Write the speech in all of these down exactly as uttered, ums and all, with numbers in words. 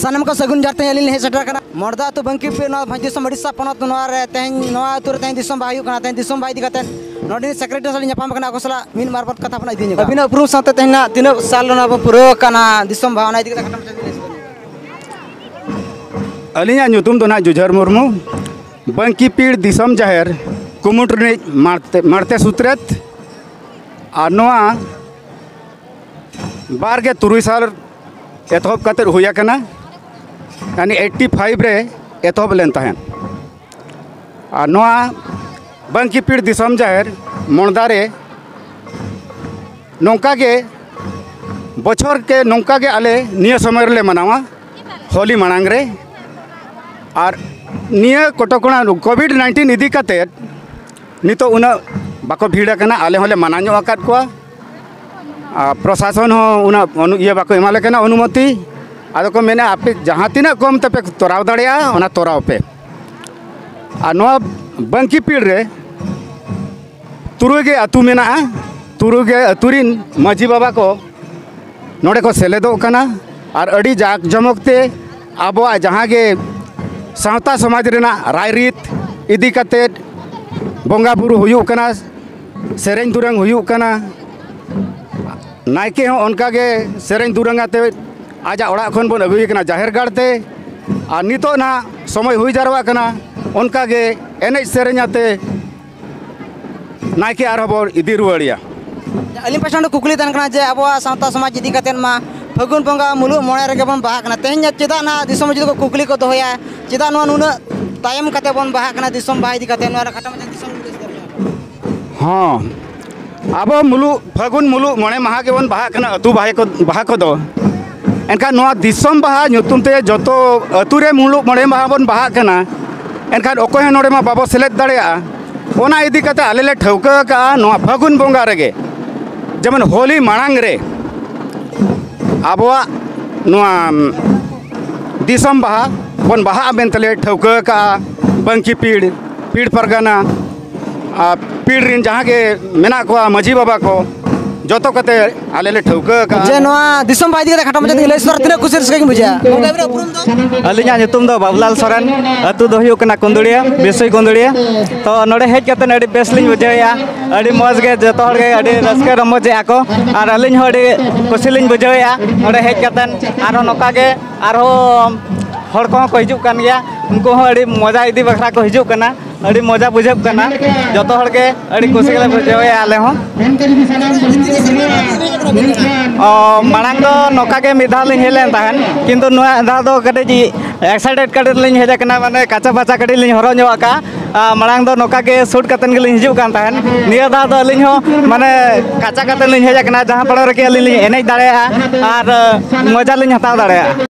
ᱥᱟᱱᱟᱢ ᱠᱚ ᱥᱟᱹᱜᱩᱱ ᱡᱚᱦᱟᱨ ᱛᱮ ᱟᱹᱞᱤᱧ ᱞᱤᱧ ᱦᱮᱡ ᱥᱮᱴᱮᱨ ᱟᱠᱟᱱᱟ ᱢᱚᱲᱫᱟ ᱟᱹᱛᱩ ᱵᱟᱝᱠᱤᱯᱤᱲ, ᱱᱚᱣᱟ ᱵᱷᱚᱸᱡᱽ ᱫᱤᱥᱚᱢ ᱳᱰᱤᱥᱟ ᱯᱚᱱᱚᱛ᱾ ᱱᱚᱣᱟ ᱨᱮ ᱛᱮᱦᱮᱧ, ᱱᱚᱣᱟ ᱟᱹᱛᱩ ᱨᱮ ᱛᱮᱦᱮᱧ ᱫᱤᱥᱚᱢ ᱵᱟᱦᱟ ᱦᱩᱭᱩᱜ ᱠᱟᱱᱟ᱾ ᱛᱮᱦᱮᱧ ᱫᱤᱥᱚᱢ ᱵᱟᱦᱟ ᱤᱫᱤ ᱠᱟᱛᱮ ᱱᱚᱰᱮ ᱥᱮᱠᱨᱮᱴᱟᱨᱤ ᱥᱟᱞᱟᱜ ᱞᱤᱧ ᱧᱟᱯᱟᱢ ᱟᱠᱟᱱᱟ, ᱟᱠᱚ ᱥᱟᱞᱟᱜ ᱢᱤᱫ ᱵᱟᱨ ᱯᱚᱫ ᱠᱟᱛᱷᱟ ᱵᱚᱱ ᱤᱫᱤ ᱧᱚᱜᱟ᱾ ᱟᱹᱵᱤᱱᱟᱜ ᱩᱯᱨᱩᱢ ᱥᱟᱶᱛᱮ ᱛᱮᱦᱮᱧ ᱱᱟᱜ ᱛᱤᱱᱟᱹᱜ ᱥᱟᱞ ᱚᱱᱟ ᱵᱚᱱ ᱯᱩᱨᱟᱹᱣ ᱟᱠᱟᱱᱟ ᱫᱤᱥᱚᱢ ᱵᱟᱦᱟ, ᱚᱱᱟ ᱤᱫᱤ ᱠᱟᱛᱮ ᱠᱟᱹᱴᱤᱡ ᱢᱟᱪᱷᱟ ᱵᱤᱱ ᱞᱟᱹᱭ ᱥᱚᱫᱚᱨ ᱧᱚᱜᱟ᱾ ᱟᱹᱞᱤᱧᱟᱜ ᱧᱩᱛᱩᱢ ᱫᱚ ᱱᱟᱦᱟᱜ ᱡᱩᱡᱷᱟᱹᱨ ᱢᱩᱨᱢᱩ, ᱵᱟᱝᱠᱤᱯᱤᱲ ᱫᱤᱥᱚᱢ ᱡᱟᱦᱮᱨ ᱠᱩᱢᱩᱴ ᱨᱤᱱᱤᱡ ᱢᱟᱲᱛᱮ, ᱢᱟᱲᱛᱮ ᱥᱩᱛᱨᱮᱛ᱾ ᱟᱨ ᱱᱚᱣᱟ ᱵᱟᱨ ᱜᱮ ᱛᱩᱨᱩᱭ ᱥᱟᱞ ᱮᱛᱚᱦᱚᱵ ᱠᱟᱛᱮᱫ ᱦᱩᱭ ᱟᱠᱟᱱᱟ, ᱭᱟᱱᱤ ᱮᱭᱤᱴᱴᱤ ᱯᱷᱟᱭᱤᱵᱷ ᱨᱮ ᱮᱛᱚᱦᱚᱵ ᱞᱮᱱ ᱛᱟᱦᱮᱸᱫ᱾ ᱟᱨ ᱱᱚᱣᱟ ᱵᱟᱝᱠᱤᱯᱤᱲ ᱫᱤᱥᱚᱢ ᱡᱟᱦᱮᱨ ᱢᱚᱬᱫᱟ ᱨᱮ ᱱᱚᱝᱠᱟ ᱜᱮ ᱵᱚᱪᱷᱚᱨ ᱜᱮ ᱱᱚᱝᱠᱟ ᱜᱮ ᱟᱞᱮ ᱱᱤᱭᱟᱹ ᱥᱚᱢᱚᱭ ᱨᱮᱞᱮ ᱢᱟᱱᱟᱣᱟ, ᱦᱳᱞᱤ ᱢᱟᱲᱟᱝ ᱨᱮ᱾ ᱟᱨ ᱱᱤᱭᱟᱹ ᱠᱚᱴᱚᱠᱚᱱᱟ ᱠᱳᱵᱷᱤᱰ ᱱᱟᱭᱤᱱᱴᱤᱱ ᱤᱫᱤ ᱠᱟᱛᱮᱫ ᱱᱤᱛᱚᱜ ᱩᱱᱟᱹᱜ ᱵᱟᱠᱚ ᱵᱷᱤᱲ ᱟᱠᱟᱱᱟ, ᱟᱞᱮ ᱦᱚᱸᱞᱮ ᱢᱟᱱᱟ ᱧᱚᱜ ᱟᱠᱟᱫ ᱠᱚᱣᱟ᱾ ᱟᱨ ᱯᱨᱚᱥᱟᱥᱚᱱ ᱦᱚᱸ ᱩᱱᱟᱹᱜ ᱚᱱᱩ-, ᱤᱭᱟᱹ ᱵᱟᱠᱚ ᱮᱢᱟᱞᱮ ᱠᱟᱱᱟ ᱚᱱᱩᱢᱚᱛᱤ᱾ ᱟᱫᱚ ᱠᱚ ᱢᱮᱱᱟ, "ᱟᱯᱮ ᱡᱟᱦᱟᱸ ᱛᱤᱱᱟᱹᱜ ᱠᱚᱢ ᱛᱮᱯᱮ ᱛᱚᱨᱟᱣ ᱫᱟᱲᱮᱭᱟᱜᱼᱟ, ᱚᱱᱟ ᱛᱚᱨᱟᱣ ᱯᱮ᱾" ᱟᱨ ᱱᱚᱣᱟ ᱵᱟᱝᱠᱤᱯᱤᱲ ᱨᱮ ᱛᱩᱨᱩᱭ ᱜᱮ ᱟᱹᱛᱩ ᱢᱮᱱᱟᱜᱼᱟ᱾ ᱛᱩᱨᱩᱭ ᱜᱮ ᱟᱹᱛᱩ ᱨᱤᱱ ᱢᱟᱹᱡᱷᱤ ᱵᱟᱵᱟ ᱠᱚ ᱱᱚᱰᱮ ᱠᱚ ᱥᱮᱞᱮᱫᱚᱜ ᱠᱟᱱᱟ᱾ ᱟᱨ ᱟᱹᱰᱤ ᱡᱟᱠ ᱡᱚᱢᱚᱠ ᱛᱮ ᱟᱵᱚᱣᱟᱜ ᱡᱟᱦᱟᱸ ᱜᱮ ᱥᱟᱶᱛᱟ ᱥᱚᱢᱟᱡᱽ ᱨᱮᱱᱟᱜ ᱨᱟᱭᱨᱤᱛ ᱤᱫᱤ ᱠᱟᱛᱮᱫ ᱵᱚᱸᱜᱟ ᱵᱩᱨᱩ ᱦᱩᱭᱩᱜ ᱠᱟᱱᱟ, ᱥᱮᱨᱮᱧ ᱫᱩᱨᱟᱹᱝ ᱦᱩᱭᱩᱜ ᱠᱟᱱᱟ᱾ ᱱᱟᱭᱠᱮ ᱦᱚᱸ ᱚᱱᱠᱟ ᱜᱮ ᱥᱮᱨᱮᱧ ᱫᱩᱨᱟᱹᱝ ᱟᱛᱮ ᱟᱡᱟᱜ ᱚᱲᱟᱜ ᱠᱷᱚᱱ ᱵᱚᱱ ᱟᱹᱜᱩᱭᱮ ᱠᱟᱱᱟ ᱡᱟᱦᱮᱨ ᱜᱟᱲ ᱛᱮ᱾ ᱟᱨ ᱱᱤᱛᱚᱜ ᱱᱟᱦᱟᱜ ᱥᱚᱢᱚᱭ ᱦᱩᱭ ᱡᱟᱨᱣᱟᱜ ᱠᱟᱱᱟ, ᱚᱱᱠᱟ ᱜᱮ ᱮᱱᱮᱡ ᱥᱮᱨᱮᱧ ᱟᱛᱮ ᱱᱟᱭᱠᱮ ᱟᱨᱦᱚᱸ ᱵᱚᱱ ᱤᱫᱤ ᱨᱩᱣᱟᱹᱲᱮᱭᱟ᱾ ᱟᱹᱞᱤᱧ ᱯᱟᱥᱴᱟ ᱠᱷᱚᱱ ᱠᱩᱠᱞᱤ ᱛᱟᱦᱮᱱ ᱠᱟᱱᱟ ᱡᱮ ᱟᱵᱚᱣᱟᱜ ᱥᱟᱶᱛᱟ ᱥᱚᱢᱟᱡᱽ ᱤᱫᱤ ᱠᱟᱛᱮᱫ ᱢᱟ ᱯᱷᱟᱹᱜᱩᱱ ᱵᱚᱸᱜᱟ ᱢᱩᱞᱩᱜ ᱢᱚᱬᱮ ᱨᱮᱜᱮ ᱵᱚᱱ ᱵᱟᱦᱟᱜ ᱠᱟᱱᱟ, ᱛᱮᱦᱮᱧ ᱪᱮᱫᱟᱜ ᱱᱟᱦᱟᱜ ᱫᱤᱥᱚᱢ ᱢᱟᱹᱡᱷᱤ ᱫᱚᱠᱚ ᱠᱩᱠᱞᱤ ᱠᱚ ᱫᱚᱦᱚᱭᱟ, ᱪᱮᱫᱟᱜ ᱱᱚᱣᱟ ᱱᱩᱱᱟᱹᱜ ᱛᱟᱭᱚᱢ ᱠᱟᱛᱮ ᱵᱚᱱ ᱵᱟᱦᱟᱜ ᱠᱟᱱᱟ ᱫᱤᱥᱚᱢ ᱵᱟᱦᱟ ᱤᱫᱤ ᱠᱟᱛᱮᱫ? ᱱᱚᱣᱟ ᱨᱮ ᱠᱷᱟᱴᱚ ᱢᱟᱪᱷᱟ ᱫᱤᱥᱚᱢ ᱞᱟᱹᱭ ᱥᱚᱫᱚᱨ ᱧᱚᱜ᱾ ᱦᱚᱸ, ᱟᱵᱚ ᱢᱩᱞᱩᱜ, ᱯᱷᱟᱹᱜᱩᱱ ᱢᱩᱞᱩᱜ ᱢᱚᱬᱮ ᱢᱟᱦᱟ ᱜᱮᱵᱚᱱ ᱵᱟᱦᱟᱜ ᱠᱟᱱᱟ, ᱟᱹᱛᱩ ᱵᱟᱦᱟ ᱠᱚ, ᱵᱟᱦᱟ ᱠᱚᱫᱚ᱾ ᱮᱱᱠᱷᱟᱱ ᱱᱚᱣᱟ ᱫᱤᱥᱚᱢ ᱵᱟᱦᱟ ᱧᱩᱛᱩᱢ ᱛᱮ ᱡᱚᱛᱚ ᱟᱹᱛᱩ ᱨᱮ ᱢᱩᱞᱩᱜ ᱢᱚᱬᱮ ᱢᱟᱦᱟ ᱵᱚᱱ ᱵᱟᱦᱟᱜ ᱠᱟᱱᱟ, ᱮᱱᱠᱷᱟᱱ ᱚᱠᱚᱭ ᱦᱚᱸ ᱱᱚᱰᱮ ᱢᱟ ᱵᱟᱵᱚ ᱥᱮᱞᱮᱫ ᱫᱟᱲᱮᱭᱟᱜᱼᱟ᱾ ᱚᱱᱟ ᱤᱫᱤ ᱠᱟᱛᱮ ᱟᱞᱮ ᱞᱮ ᱴᱷᱟᱹᱣᱠᱟᱹ ᱟᱠᱟᱫᱼᱟ, ᱱᱚᱣᱟ ᱯᱷᱟᱹᱜᱩᱱ ᱵᱚᱸᱜᱟ ᱨᱮᱜᱮ ᱡᱮᱢᱚᱱ ᱦᱳᱞᱤ ᱢᱟᱲᱟᱝ ᱨᱮ ᱟᱵᱚᱣᱟᱜ ᱱᱚᱣᱟ ᱫᱤᱥᱚᱢ ᱵᱟᱦᱟ ᱵᱚᱱ ᱵᱟᱦᱟᱜᱼᱟ ᱢᱮᱱᱛᱮ ᱞᱮ ᱴᱷᱟᱹᱣᱠᱟᱹ ᱟᱠᱟᱫᱼᱟ᱾ ᱵᱟᱝᱠᱤ ᱯᱤᱲ, ᱯᱤᱲ ᱯᱟᱨᱜᱟᱱᱟ ᱟᱨ ᱯᱤᱲ ᱨᱮᱱ ᱡᱟᱦᱟᱸ ᱜᱮ ᱢᱮᱱᱟᱜ ᱠᱚᱣᱟ ᱢᱟᱹᱡᱷᱤ ᱵᱟᱵᱟ ᱠᱚ, ᱡᱚᱛᱚ ᱠᱟᱛᱮ ᱟᱞᱮ ᱞᱮ ᱴᱷᱟᱹᱣᱠᱟᱹ ᱟᱠᱟᱫᱼᱟ᱾ ᱡᱮ ᱱᱚᱣᱟ ᱫᱤᱥᱚᱢ ᱵᱟᱦᱟ ᱤᱫᱤ ᱠᱟᱛᱮ ᱠᱷᱟᱴᱚ ᱢᱟᱪᱷᱟ ᱛᱮ ᱞᱟᱹᱭ ᱥᱚᱫᱚᱨ, ᱛᱤᱱᱟᱹᱜ ᱠᱩᱥᱤ ᱨᱟᱹᱥᱠᱟᱹ ᱜᱮᱧ ᱵᱩᱡᱷᱟᱹᱣᱟ᱾ ᱟᱹᱞᱤᱧᱟᱜ ᱧᱩᱛᱩᱢ ᱫᱚ ᱵᱟᱵᱩᱞᱟᱞ ᱥᱚᱨᱮᱱ, ᱟᱹᱛᱩ ᱫᱚ ᱦᱩᱭᱩᱜ ᱠᱟᱱᱟ ᱠᱩᱸᱫᱩᱲᱤᱭᱟᱹ, ᱵᱤᱥᱩᱭ ᱠᱩᱸᱫᱩᱲᱤᱭᱟᱹ᱾ ᱛᱚ ᱱᱚᱰᱮ ᱦᱮᱡ ᱠᱟᱛᱮ ᱟᱹᱰᱤ ᱵᱮᱥ ᱞᱤᱧ ᱵᱩᱡᱷᱟᱹᱣᱮᱫᱼᱟ, ᱟᱹᱰᱤ ᱢᱚᱡᱽ ᱜᱮ, ᱡᱚᱛᱚ ᱦᱚᱲ ᱜᱮ ᱟᱹᱰᱤ ᱨᱟᱹᱥᱠᱟᱹ ᱨᱚᱢᱚᱡᱽᱮᱫᱼᱟ ᱠᱚ, ᱟᱨ ᱟᱹᱞᱤᱧ ᱦᱚᱸ ᱟᱹᱰᱤ ᱠᱩᱥᱤ ᱞᱤᱧ ᱵᱩᱡᱷᱟᱹᱣᱮᱫᱼᱟ ᱱᱚᱰᱮ ᱦᱮᱡ ᱠᱟᱛᱮ᱾ ᱟᱨᱦᱚᱸ ᱱᱚᱝᱠᱟ ᱜᱮ ᱟᱨᱦᱚᱸ ᱦᱚᱲ ᱠᱚᱦᱚᱸ ᱠᱚ ᱦᱤᱡᱩᱜ ᱠᱟᱱ ᱜᱮᱭᱟ, ᱩᱱᱠᱩ ᱦᱚᱸ ᱟᱹᱰᱤ ᱢᱚᱡᱟ ᱤᱫᱤ ᱵᱟᱠᱷᱨᱟ ᱠᱚ ᱦᱤᱡᱩᱜ ᱠᱟᱱᱟ᱾ ᱟᱹᱰᱤ ᱢᱚᱡᱟ ᱵᱩᱡᱷᱟᱹᱜ ᱠᱟᱱᱟ, ᱡᱚᱛᱚ ᱦᱚᱲ ᱜᱮ ᱟᱹᱰᱤ ᱠᱩᱥᱤ ᱜᱮᱞᱮ ᱵᱩᱡᱷᱟᱹᱣᱮᱫᱼᱟ ᱟᱞᱮ ᱦᱚᱸ᱾ ᱚ, ᱢᱟᱲᱟᱝ ᱫᱚ ᱱᱚᱝᱠᱟ ᱜᱮ ᱢᱤᱫ ᱫᱷᱟᱣ ᱞᱤᱧ ᱦᱮᱡ ᱞᱮᱱ ᱛᱟᱦᱮᱸᱫ, ᱠᱤᱱᱛᱩ ᱱᱚᱣᱟ ᱫᱷᱟᱣ ᱫᱚ ᱠᱟᱹᱴᱤᱡ excited ᱠᱟᱹᱴᱤᱡ ᱞᱤᱧ ᱦᱮᱡ ᱟᱠᱟᱱᱟ, ᱢᱟᱱᱮ ᱠᱟᱪᱟ ᱯᱟᱪᱟ ᱠᱟᱹᱴᱤᱡ ᱞᱤᱧ ᱦᱚᱨᱚᱜ ᱧᱚᱜ ᱟᱠᱟᱫᱼᱟ᱾ ᱟᱨ ᱢᱟᱲᱟᱝ ᱫᱚ ᱱᱚᱝᱠᱟ ᱜᱮ shoot ᱠᱟᱛᱮᱫ ᱜᱮᱞᱤᱧ ᱦᱤᱡᱩᱜ ᱠᱟᱱ ᱛᱟᱦᱮᱸᱫ, ᱱᱤᱭᱟᱹ ᱫᱷᱟᱣ ᱫᱚ ᱟᱹᱞᱤᱧ ᱦᱚᱸ ᱢᱟᱱᱮ ᱠᱟᱪᱟ ᱠᱟᱛᱮᱫ ᱞᱤᱧ ᱦᱮᱡ ᱟᱠᱟᱱᱟ, ᱡᱟᱦᱟᱸ ᱯᱟᱲᱟ ᱨᱮᱜᱮ ᱟᱹᱞᱤᱧ ᱞᱤᱧ ᱮᱱᱮᱡ ᱫᱟᱲᱮᱭᱟᱜᱼᱟ ᱟᱨ ᱢᱚᱡᱟ ᱞᱤᱧ ᱦᱟᱛᱟᱣ ᱫᱟᱲᱮᱭᱟᱜᱼᱟ᱾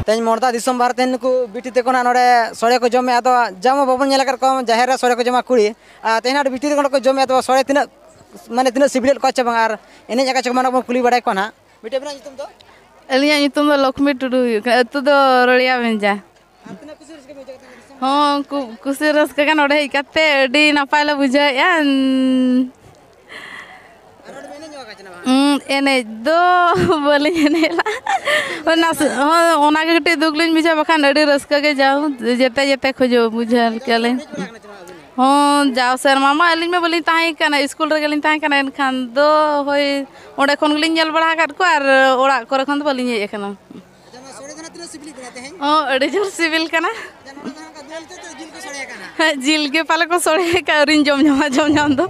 ᱛᱮᱦᱮᱧ ᱢᱚᱲᱫᱟ ᱫᱤᱥᱚᱢ ᱵᱟᱨᱮ ᱛᱮ ᱱᱩᱠᱩ ᱵᱤᱴᱤ ᱛᱟᱠᱚ ᱱᱟᱜ ᱱᱚᱰᱮ ᱥᱚᱲᱮ ᱠᱚ ᱡᱚᱢᱮᱫᱼᱟ᱾ ᱟᱫᱚ ᱡᱟᱣ ᱢᱟ ᱵᱟᱵᱚᱱ ᱧᱮᱞ ᱟᱠᱟᱫ ᱠᱚᱣᱟ ᱡᱟᱦᱮᱨ ᱨᱮ ᱥᱚᱲᱮ ᱠᱚ ᱡᱚᱢᱟ ᱠᱩᱲᱤ, ᱟᱨ ᱛᱮᱦᱮᱧ ᱱᱟᱜ ᱵᱤᱴᱤ ᱛᱟᱠᱚ ᱱᱚᱰᱮ ᱠᱚ ᱡᱚᱢᱮᱫᱼᱟ᱾ ᱟᱫᱚ ᱥᱚᱲᱮ ᱛᱤᱱᱟᱹᱜ, ᱢᱟᱱᱮ ᱛᱤᱱᱟᱹᱜ ᱥᱤᱵᱤᱞᱮᱫ ᱠᱚᱣᱟ ᱪᱮ ᱵᱟᱝ, ᱟᱨ ᱮᱱᱮᱡ ᱟᱠᱟ ᱪᱮ ᱵᱟᱝ, ᱚᱱᱟ ᱠᱚᱵᱚᱱ ᱠᱩᱞᱤ ᱵᱟᱲᱟᱭ ᱠᱚᱣᱟ ᱱᱟᱜ᱾ ᱵᱤᱴᱤ, ᱟᱵᱤᱱᱟᱜ ᱧᱩᱛᱩᱢ ᱫᱚ? ᱟᱹᱞᱤᱧᱟᱜ ᱧᱩᱛᱩᱢ ᱫᱚ ᱞᱚᱠᱷᱢᱤ ᱴᱩᱰᱩ ᱦᱩᱭᱩᱜ ᱠᱟᱱᱟ, ᱟᱹᱛᱩ ᱫᱚ ᱨᱚᱲᱤᱭᱟ ᱵᱮᱸᱡᱟ᱾ ᱟᱨ ᱛᱤᱱᱟᱹᱜ ᱠᱩᱥᱤ ᱨᱟᱹᱥᱠᱟᱹ ᱵᱤᱱ ᱵᱩᱡᱷᱟᱹᱣ ᱠᱮᱫᱟ ᱫᱤᱥᱚᱢ? ᱦᱚᱸ, ᱠᱩ-, ᱠᱩᱥᱤ ᱨᱟᱹᱥᱠᱟᱹ ᱜᱮ ᱱᱚᱰᱮ ᱦᱮᱡ ᱠᱟᱛᱮ ᱟᱹᱰᱤ ᱱᱟᱯᱟᱭ ᱞᱮ ᱵᱩᱡᱷᱟᱹᱣᱮᱫᱼᱟ᱾ ᱩᱸ, ᱟᱨ ᱱᱚᱰᱮ ᱵᱤᱱ ᱮᱱᱮᱡ ᱧᱚᱜ ᱟᱠᱟᱫ ᱪᱮ ᱵᱟᱝ? ᱩᱸ, ᱮᱱᱮᱡ ᱫᱚ ᱵᱟᱹᱞᱤᱧ ᱮᱱᱮᱡ ᱞᱮᱫᱼᱟ᱾ ᱚᱱᱟ ᱥᱮ-, ᱦᱚᱸ, ᱚᱱᱟ ᱜᱮ ᱠᱟᱹᱴᱤᱡ ᱫᱩᱠ ᱞᱤᱧ ᱵᱩᱡᱷᱟᱹᱣᱟ, ᱵᱟᱠᱷᱟᱱ ᱟᱹᱰᱤ ᱨᱟᱹᱥᱠᱟᱹ ᱜᱮ ᱡᱟᱣ ᱡᱮᱛᱮ ᱡᱮᱛᱮ ᱠᱷᱚᱡᱚᱜ ᱵᱩᱡᱷᱟᱹᱣ ᱠᱮᱭᱟ ᱞᱤᱧ᱾ ᱮᱱᱮᱡ ᱵᱟᱲᱟ ᱟᱠᱟᱱᱟ ᱪᱮ ᱵᱟᱝ ᱟᱹᱵᱤᱱ ᱦᱚᱸ? ᱦᱚᱸ, ᱡᱟᱣ ᱥᱮᱨᱢᱟ ᱢᱟ ᱟᱹᱞᱤᱧ ᱢᱟ ᱵᱟᱹᱞᱤᱧ ᱛᱟᱦᱮᱸ ᱠᱟᱱᱟ, ᱤᱥᱠᱩᱞ ᱨᱮᱜᱮ ᱞᱤᱧ ᱛᱟᱦᱮᱸ ᱠᱟᱱᱟ, ᱮᱱᱠᱷᱟᱱ ᱫᱚ ᱦᱳᱭ ᱚᱸᱰᱮ ᱠᱷᱚᱱ ᱜᱮᱞᱤᱧ ᱧᱮᱞ ᱵᱟᱲᱟ ᱟᱠᱟᱫ ᱠᱚᱣᱟ ᱟᱨ ᱚᱲᱟᱜ ᱠᱚᱨᱮ ᱠᱷᱚᱱ ᱫᱚ ᱵᱟᱹᱞᱤᱧ ᱦᱮᱡ ᱟᱠᱟᱱᱟ᱾ ᱟᱪᱪᱷᱟ, ᱱᱚᱣᱟ ᱥᱚᱲᱮ ᱫᱚ ᱱᱟᱜ ᱛᱤᱱᱟᱹᱜ ᱥᱤᱵᱤᱞ ᱠᱟᱱᱟ ᱛᱮᱦᱮᱧ? ᱦᱚᱸ, ᱟᱹᱰᱤ ᱡᱳᱨ ᱥᱤᱵᱤᱞ ᱠᱟᱱᱟ᱾ ᱟᱪᱪᱷᱟ, ᱱᱚᱰᱮ ᱫᱚ ᱱᱟᱜ ᱫᱟᱹᱞ ᱛᱮᱫ ᱫᱚ ᱡᱤᱞ ᱠᱚ ᱥᱚᱲᱮ ᱟᱠᱟᱫᱼᱟ ᱱᱟᱜ? ᱦᱮᱸ, ᱡᱤᱞ ᱜᱮ ᱯᱟᱞᱮ ᱠᱚ ᱥᱚᱲᱮ ᱟᱠᱟᱫᱼᱟ, ᱟᱹᱣᱨᱤᱧ ᱡᱚᱢ ᱧᱟᱢᱟ, ᱡᱚᱢ ᱧᱟᱢ ᱫᱚ᱾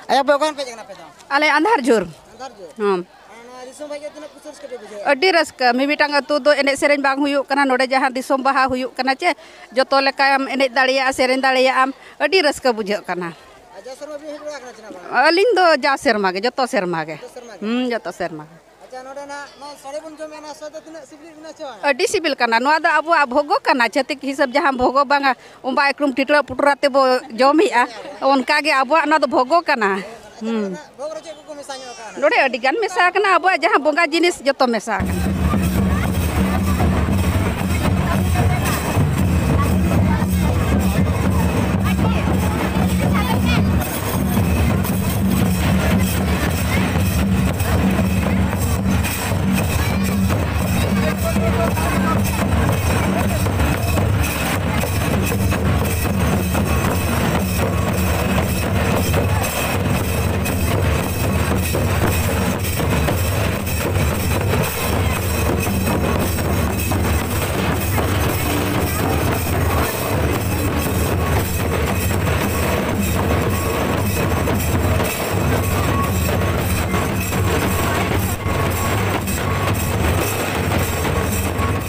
ᱟᱭᱟ ᱯᱮ ᱚᱠᱟ ᱠᱷᱚᱱ ᱯᱮ ᱦᱮᱡ ᱟᱠᱟᱱᱟ ᱟᱯᱮ ᱫᱚ? ᱟᱞᱮ ᱟᱸᱫᱷᱟᱨ ᱡᱳᱨ᱾ ᱟᱸᱫᱷᱟᱨ ᱡᱳᱨ? ᱦᱮᱸ᱾ ᱟᱨ ᱱᱚᱣᱟ ᱫᱤᱥᱚᱢ ᱦᱮᱡ ᱠᱟᱛᱮ ᱛᱤᱱᱟᱹᱜ ᱠᱩᱥᱤ ᱨᱟᱹᱥᱠᱟᱹ ᱯᱮ ᱵᱩᱡᱷᱟᱹᱣᱟ? ᱟᱹᱰᱤ ᱨᱟᱹᱥᱠᱟᱹ᱾ ᱢᱤᱢᱤᱫᱴᱟᱝ ᱟᱹᱛᱩ ᱫᱚ ᱮᱱᱮᱡ ᱥᱮᱨᱮᱧ ᱵᱟᱝ ᱦᱩᱭᱩᱜ ᱠᱟᱱᱟ, ᱱᱚᱰᱮ ᱡᱟᱦᱟᱸ ᱫᱤᱥᱚᱢ ᱵᱟᱦᱟ ᱦᱩᱭᱩᱜ ᱠᱟᱱᱟ ᱪᱮ, ᱡᱚᱛᱚ ᱞᱮᱠᱟᱢ ᱮᱱᱮᱡ ᱫᱟᱲᱮᱭᱟᱜᱼᱟ, ᱥᱮᱨᱮᱧ ᱫᱟᱲᱮᱭᱟᱜᱼᱟᱢ, ᱟᱹᱰᱤ ᱨᱟᱹᱥᱠᱟᱹ ᱵᱩᱡᱷᱟᱹᱜ ᱠᱟᱱᱟ᱾ ᱟᱨ ᱡᱟᱣ ᱥᱮᱨᱢᱟ ᱵᱤᱱ ᱦᱮᱡ ᱵᱟᱲᱟ ᱟᱠᱟᱱᱟ ᱪᱮ ᱵᱟᱝ? ᱟᱹᱞᱤᱧ ᱫᱚ ᱡᱟᱣ ᱥᱮᱨᱢᱟ ᱜᱮ, ᱡᱚᱛᱚ ᱥᱮᱨᱢᱟ ᱜᱮ᱾ ᱡᱚᱛᱚ ᱥᱮᱨᱢᱟ ᱜᱮ? ᱦᱩᱸ, ᱡᱚᱛᱚ ᱥᱮᱨᱢᱟ ᱜᱮ᱾ ᱟᱪᱪᱷᱟ, ᱱᱚᱰᱮᱱᱟᱜ ᱱᱚᱣᱟ ᱥᱚᱲᱮ ᱵᱚᱱ ᱡᱚᱢᱮᱫᱼᱟ, ᱱᱚᱣᱟ ᱥᱚᱲᱮ ᱫᱚ ᱛᱤᱱᱟᱹᱜ ᱥᱤᱵᱤᱞ ᱵᱮᱱᱟ ᱪᱮ ᱵᱟᱝᱟ? ᱟᱹᱰᱤ ᱥᱤᱵᱤᱞ ᱠᱟᱱᱟ᱾ ᱱᱚᱣᱟ ᱫᱚ ᱟᱵᱚᱣᱟᱜ ᱵᱷᱳᱜᱚ ᱠᱟᱱᱟ, ᱪᱷᱟᱹᱛᱤᱠ ᱦᱤᱥᱟᱹᱵ ᱡᱟᱦᱟᱸ ᱵᱷᱳᱜᱚ ᱵᱟᱝᱟ, ᱚᱱᱵᱟ ᱮᱠᱨᱩᱢ ᱴᱤᱴᱨᱟᱹ ᱯᱩᱴᱨᱟᱹ ᱛᱮᱵᱚ ᱡᱚᱢᱮᱫᱼᱟ, ᱚᱱᱠᱟ ᱜᱮ ᱟᱵᱚᱣᱟᱜ ᱱᱚᱣᱟ ᱫᱚ ᱵᱷᱳᱜᱚ ᱠᱟᱱᱟ᱾ ᱦᱩᱸ᱾ ᱵᱷᱳᱜᱽ ᱨᱮ ᱪᱮᱫ ᱠᱚᱠᱚ ᱢᱮᱥᱟ ᱧᱚᱜ ᱟᱠᱟᱜᱼᱟ? ᱱᱚᱰᱮ ᱟᱹᱰᱤ ᱜᱟᱱ ᱢᱮᱥᱟ ᱟᱠᱟᱱᱟ, ᱟᱵᱚᱣᱟᱜ ᱡᱟᱦᱟᱸ ᱵᱚᱸᱜᱟ ᱡᱤᱱᱤᱥ ᱡᱚᱛᱚ ᱢᱮᱥᱟ ᱟᱠᱟᱱᱟ᱾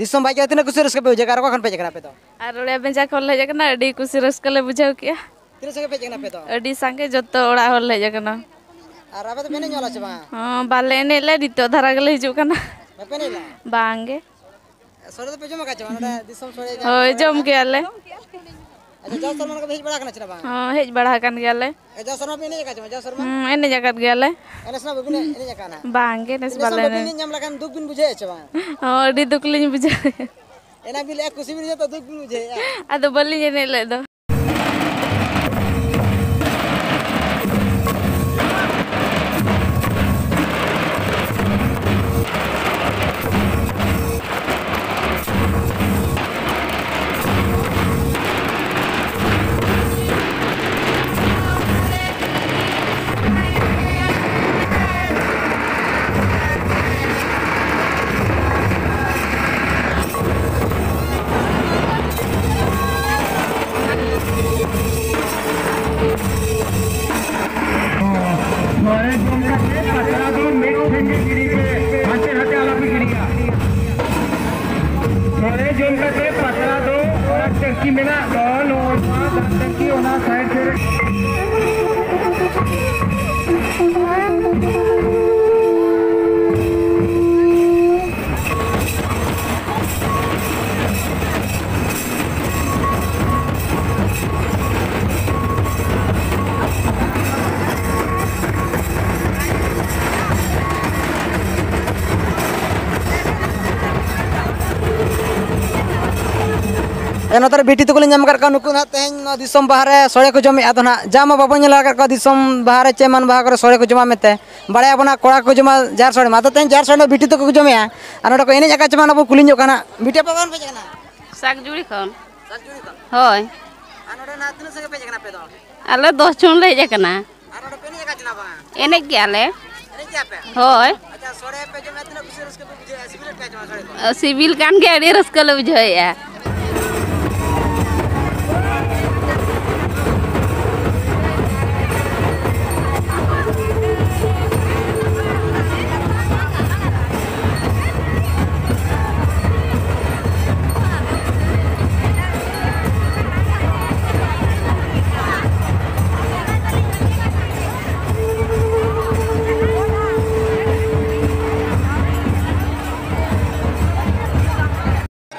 ᱫᱤᱥᱚᱢ ᱵᱟᱭ ᱪᱟᱞᱟᱣ, ᱛᱤᱱᱟᱹᱜ ᱠᱩᱥᱤ ᱨᱟᱹᱥᱠᱟᱹ ᱯᱮ ᱵᱩᱡᱷᱟᱹᱣ ᱠᱮᱫᱟ? ᱟᱨ ᱚᱠᱟ ᱠᱷᱚᱱ ᱯᱮ ᱦᱮᱡ ᱟᱠᱟᱱᱟ ᱟᱯᱮ ᱫᱚ? ᱟᱨ ᱚᱲᱮ ᱵᱮᱸᱡᱟ ᱠᱷᱚᱱ ᱞᱮ ᱦᱮᱡ ᱟᱠᱟᱱᱟ, ᱟᱹᱰᱤ ᱠᱩᱥᱤ ᱨᱟᱹᱥᱠᱟᱹ ᱞᱮ ᱵᱩᱡᱷᱟᱹᱣ ᱠᱮᱜᱼᱟ᱾ ᱛᱤᱱᱟᱹᱜ ᱥᱟᱸᱜᱮ ᱯᱮ ᱦᱮᱡ ᱟᱠᱟᱱᱟ ᱟᱯᱮ ᱫᱚ? ᱟᱹᱰᱤ ᱥᱟᱸᱜᱮ, ᱡᱚᱛᱚ ᱚᱲᱟᱜ ᱦᱚᱲ ᱞᱮ ᱦᱮᱡ ᱟᱠᱟᱱᱟ᱾ ᱟᱨ ᱟᱯᱮ ᱫᱚᱯᱮ ᱮᱱᱮᱡ ᱧᱚᱜ ᱞᱮᱫᱟ ᱥᱮ ᱵᱟᱝ? ᱦᱚᱸ, ᱵᱟᱞᱮ ᱮᱱᱮᱡ ᱞᱮᱫ, ᱱᱤᱛᱚᱜ ᱫᱷᱟᱨᱟ ᱜᱮᱞᱮ ᱦᱤᱡᱩᱜ ᱠᱟᱱᱟ᱾ ᱵᱟᱯᱮ ᱮᱱᱮᱡ ᱞᱮᱫᱟ? ᱵᱟᱝ ᱜᱮ᱾ ᱥᱚᱲᱮ ᱫᱚᱯᱮ ᱡᱚᱢ ᱟᱠᱟᱫ ᱪᱮ ᱵᱟᱝ? ᱱᱚᱰᱮ ᱫᱤᱥᱚᱢ ᱥᱚᱲᱮ ᱡᱟᱦᱟᱸ ᱦᱳᱭ, ᱥᱚᱲᱮ ᱡᱚᱢ ᱠᱟᱱᱟ᱾ ᱜᱮᱭᱟᱞᱮ᱾ ᱟᱪᱪᱷᱟ, ᱡᱟᱣ ᱥᱮᱨᱢᱟ ᱞᱮᱠᱟ ᱯᱮ ᱦᱮᱡ ᱵᱟᱲᱟ ᱟᱠᱟᱱᱟ ᱪᱮ ᱵᱟᱝ? ᱦᱚᱸ, ᱦᱮᱡ ᱵᱟᱲᱟ ᱟᱠᱟᱱ ᱜᱮᱭᱟᱞᱮ᱾ ᱮ, ᱡᱟᱣ ᱥᱮᱨᱢᱟ ᱯᱮ ᱮᱱᱮᱡ ᱟᱠᱟᱫ ᱪᱮ ᱵᱟᱝ? ᱡᱟᱣ ᱥᱮᱨᱢᱟ? ᱦᱩᱸ, ᱮᱱᱮᱡ ᱟᱠᱟᱫ ᱜᱮᱭᱟᱞᱮ᱾ ᱮᱱᱮᱡ ᱥᱮᱨᱢᱟ ᱵᱟᱹᱵᱤᱱ ᱮᱱᱮᱡ ᱟᱠᱟᱫᱼᱟ ᱱᱟᱜ? ᱵᱟᱝ ᱜᱮ, ᱱᱮᱥ ᱮᱱᱮᱡ ᱥᱮᱨᱢᱟ ᱵᱟᱞᱮ ᱵᱟᱹᱵᱤᱱ ᱮᱱᱮᱡ᱾ ᱮᱱᱮᱡ ᱧᱟᱢ ᱞᱮᱠᱷᱟᱱ ᱫᱩᱠ ᱵᱤᱱ ᱵᱩᱡᱷᱟᱹᱣᱮᱫ ᱪᱮ ᱵᱟᱝ? ᱦᱚᱸ, ᱟᱹᱰᱤ ᱫᱩᱠ ᱞᱤᱧ ᱵᱩᱡᱷᱟᱹᱣᱮᱫᱼᱟ᱾ ᱮᱱᱟ ᱵᱤᱱ ᱞᱟᱹᱭᱮᱫᱼᱟ ᱠᱩᱥᱤ ᱵᱤᱱ ᱵᱩᱡᱷᱟᱹᱣ, ᱫᱩᱠ ᱵᱤᱱ ᱵᱩᱡᱷᱟᱹᱣᱮᱫᱼᱟ᱾ ᱟᱫᱚ ᱵᱟᱹᱞᱤᱧ ᱮᱱᱮᱡ ᱞᱮᱫ ᱫᱚ᱾ ᱠᱤ ᱢᱮᱱᱟᱜ ᱫᱚ ᱱᱚᱜᱼᱚᱭ ᱱᱚᱣᱟ ᱫᱟᱜ ᱴᱟᱹᱝᱠᱤ ᱚᱱᱟ ᱥᱟᱭᱤᱰ ᱨᱮ᱾ ᱮ, ᱱᱚᱛᱮ ᱨᱮ ᱵᱤᱴᱤ ᱛᱟᱠᱚ ᱞᱤᱧ ᱧᱟᱢ ᱟᱠᱟᱫ ᱠᱚᱣᱟ, ᱱᱩᱠᱩ ᱱᱟᱦᱟᱜ ᱛᱮᱦᱮᱧ ᱱᱚᱣᱟ ᱫᱤᱥᱚᱢ ᱵᱟᱦᱟ ᱨᱮ ᱥᱚᱲᱮ ᱠᱚ ᱡᱚᱢᱮᱫᱼᱟ᱾ ᱟᱫᱚ ᱱᱟᱦᱟᱜ ᱡᱟ ᱢᱟ ᱵᱟᱵᱚᱱ ᱧᱮᱞ ᱟᱠᱟᱫ ᱠᱚᱣᱟ ᱫᱤᱥᱚᱢ ᱵᱟᱦᱟ ᱨᱮ ᱪᱮ ᱮᱢᱟᱱ ᱵᱟᱦᱟ ᱠᱚᱨᱮ ᱥᱚᱲᱮ ᱠᱚ ᱡᱚᱢᱟ ᱢᱮᱱᱛᱮ, ᱵᱟᱲᱟᱭ ᱟᱵᱚᱱ ᱱᱟᱦᱟᱜ ᱠᱚᱲᱟ ᱠᱚ ᱡᱚᱢᱟ ᱡᱟᱦᱮᱨ ᱥᱚᱲᱮ ᱢᱟ᱾ ᱟᱫᱚ ᱛᱮᱦᱮᱧ ᱡᱟᱦᱮᱨ ᱥᱚᱲᱮ ᱫᱚ ᱵᱤᱴᱤ ᱛᱟᱠᱚ ᱠᱚ ᱡᱚᱢᱮᱫᱼᱟ᱾ ᱟᱨ ᱱᱚᱰᱮ ᱠᱚ ᱮᱱᱮᱡ ᱟᱠᱟᱫ ᱪᱮ ᱵᱟᱝ, ᱚᱱᱟ ᱵᱚᱱ ᱠᱩᱞᱤ ᱧᱚᱜ ᱠᱟᱱᱟ᱾ ᱵᱤᱴᱤ, ᱟᱯᱮ ᱚᱠᱟ ᱠᱷᱚᱱ ᱯᱮ ᱦᱮᱡ ᱟᱠᱟᱱᱟ? ᱥᱟᱠᱡᱩᱲᱤ ᱠᱷᱚᱱ᱾ ᱥᱟᱠᱡᱩᱲᱤ ᱠᱷᱚᱱ? ᱦᱳᱭ᱾ ᱟᱨ ᱱᱚᱰᱮ ᱱᱟᱦᱟᱜ ᱛᱤᱱᱟᱹᱜ ᱥᱟᱸᱜᱮ ᱯᱮ ᱦᱮᱡ ᱟᱠᱟᱱᱟ ᱟᱯᱮ ᱫᱚ? ᱟᱞᱮ ᱫᱚᱥ ᱡᱚᱱ ᱞᱮ ᱦᱮᱡ ᱟᱠᱟᱱᱟ᱾ ᱟᱨ ᱱᱚᱰᱮ ᱯᱮ ᱮᱱᱮᱡ ᱟᱠᱟᱫ ᱪᱮ ᱵᱟᱝ? ᱮᱱᱮᱡ ᱜᱮᱭᱟ ᱞᱮ᱾ ᱮᱱᱮᱡ ᱜᱮᱭᱟ ᱯᱮ? ᱦᱳᱭ᱾ ᱟᱪᱪᱷᱟ, ᱥᱚᱲᱮ ᱯᱮ ᱡᱚᱢᱮᱫ, ᱛᱤᱱᱟᱹᱜ ᱠᱩᱥᱤ ᱨᱟᱹᱥᱠᱟᱹ ᱯᱮ ᱵᱩᱡᱷᱟᱹᱣᱮᱫᱼᱟ? ᱥᱤᱵᱤᱞᱮᱫ ᱯᱮᱭᱟ ᱪᱮ ᱵᱟᱝ ᱥᱚᱲᱮ ᱠᱚ? ᱥᱤᱵᱤᱞ ᱠᱟᱱ ᱜᱮᱭᱟ, ᱟᱹᱰᱤ ᱨᱟᱹᱥᱠᱟᱹ ᱞᱮ ᱵᱩᱡᱷᱟᱹᱣᱮᱫᱼᱟ᱾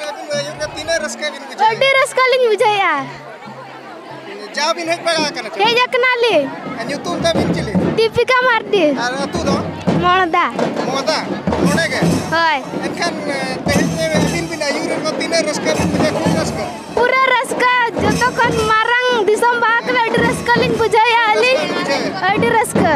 ᱟᱹᱵᱤᱱ ᱟᱹᱭᱩᱨ ᱨᱮ ᱛᱤᱱᱟᱹᱜ ᱨᱟᱹᱥᱠᱟᱹ ᱵᱤᱱ ᱵᱩᱡᱷᱟᱹᱣᱮᱫᱼᱟ? ᱟᱹᱰᱤ ᱨᱟᱹᱥᱠᱟᱹ ᱞᱤᱧ ᱵᱩᱡᱷᱟᱹᱣᱮᱫᱼᱟ᱾ ᱡᱟᱣ ᱵᱤᱱ ᱦᱮᱡ ᱵᱟᱲᱟ ᱟᱠᱟᱱᱟ ᱪᱮ? ᱦᱮᱡ ᱟᱠᱟᱱᱟᱞᱤᱧ᱾ ᱟᱨ ᱧᱩᱛᱩᱢ ᱛᱟᱵᱤᱱ ᱪᱤᱞᱤ? ᱫᱤᱯᱤᱠᱟ ᱢᱟᱨᱰᱤ᱾ ᱟᱨ ᱟᱹᱛᱩ ᱫᱚ? ᱢᱚᱲᱫᱟ᱾ ᱢᱚᱲᱫᱟ? ᱱᱚᱰᱮ ᱜᱮ? ᱦᱳᱭ᱾ ᱮᱱᱠᱷᱟᱱ, ᱮ, ᱛᱮᱦᱮᱧ ᱟᱹᱵᱤᱱ ᱵᱤᱱ ᱟᱹᱭᱩᱨᱮᱫ ᱠᱚ, ᱛᱤᱱᱟᱹᱜ ᱨᱟᱹᱥᱠᱟᱹ ᱵᱤᱱ ᱵᱩᱡᱷᱟᱹᱣᱟ? ᱠᱷᱩᱵ ᱨᱟᱹᱥᱠᱟᱹ᱾ ᱯᱩᱨᱟᱹ ᱨᱟᱹᱥᱠᱟᱹ, ᱡᱚᱛᱚ ᱠᱷᱚᱱ ᱢᱟᱨᱟᱝ ᱫᱤᱥᱚᱢ ᱵᱟᱦᱟ ᱠᱟᱱᱟ, ᱟᱹᱰᱤ ᱨᱟᱹᱥᱠᱟᱹ ᱞᱤᱧ ᱵᱩᱡᱷᱟᱹᱣᱮᱫᱼᱟ ᱟᱹᱞᱤᱧ᱾ ᱨᱟᱹᱥᱠᱟᱹ ᱵᱤᱱ ᱵᱩᱡᱷᱟᱹᱣᱮᱫᱼᱟ? ᱟᱹᱰᱤ ᱨᱟᱹᱥᱠᱟᱹ᱾